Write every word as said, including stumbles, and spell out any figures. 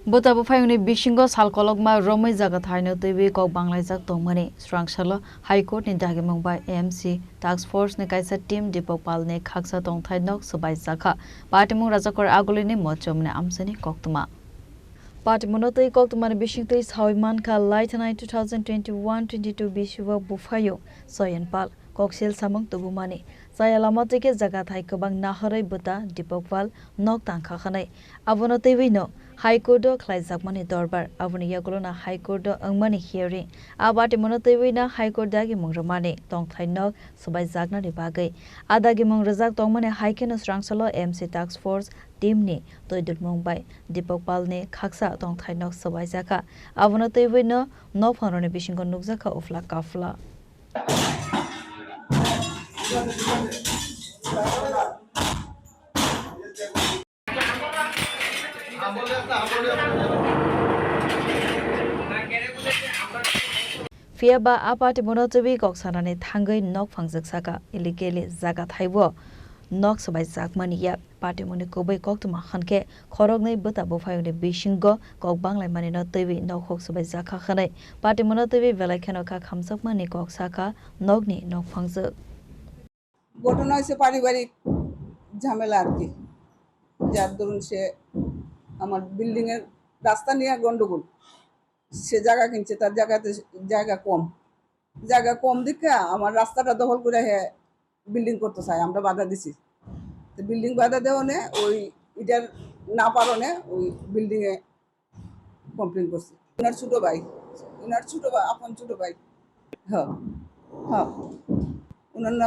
Bwta bwphayungni bisingo sal kolokma romwi jaga thaino twiwi kok banglaijak tongmani swrangsalo High Court ni dagimung bai M C Task Force ni kaisa team Deepak Pal ni khaksa tongthai nok swbaijakha. Patimung Rajakor Agulini Mochomni amchaini koktwma. Patimungno twi koktwmani bisingtwi sawi mankha, Laithanai two thousand twenty-one twenty-two bisi o bwphayung Soyan Pal koksil samung tubumani chaya lama twi khe jaga thai kwbang nahorwi bwta Deepak Pal nok tangkha hwnwi. Abono twiwi no High Court o khlaijakmani dorbar, aboni yagulo no High Court o wngmani hearing. A patimungno twiwi no High Court dagimung rwmani tongthai nok swbaijaknani bagwi. A dagimung rwjak tongmani hai kheno swrangsalo M C Task Force team ni twi dulmung bai Deepak Pal ni khaksa tongthai nok swbaijakha. Abono twiwi no nokphangrokni bisingo nukjakha ufla kafla. Phiya ba a patimungno twiwi kok sanani thangwi nok phangjak saka, illegally jaga thaibo nok swbaijakmani yak. Patimungni kubui koktwma hwnkhe khoroknwi bwta bwphayungni bisingo kok banglaimani no twiwi nok huk swbaijakha hwnwi patimungno twiwi belai kheno kha khamjakmani kok sakha nokni nok phangjak. ঘটনা হয়েছে পারিবারিক ঝামেলা আর কি, যার দরুন সে আমার বিল্ডিং এর রাস্তা নিয়ে গন্ডগোল। সে জায়গা কিনছে, তার জায়গাতে জায়গা কম, জায়গা কম দেখে আমার রাস্তাটা দখল করে হে বিল্ডিং করতে চায়, আমরা বাধা দিছি। তো বিল্ডিং বাধা দেওয়ানে ওই ইটার না পারণে ওই বিল্ডিং এ কমপ্লেন করছে। ওনার ছোট ভাই, ওনার ছোট ভাই, আপন ছোট ভাই। হ্যাঁ, হ্যাঁ, ওনার নাম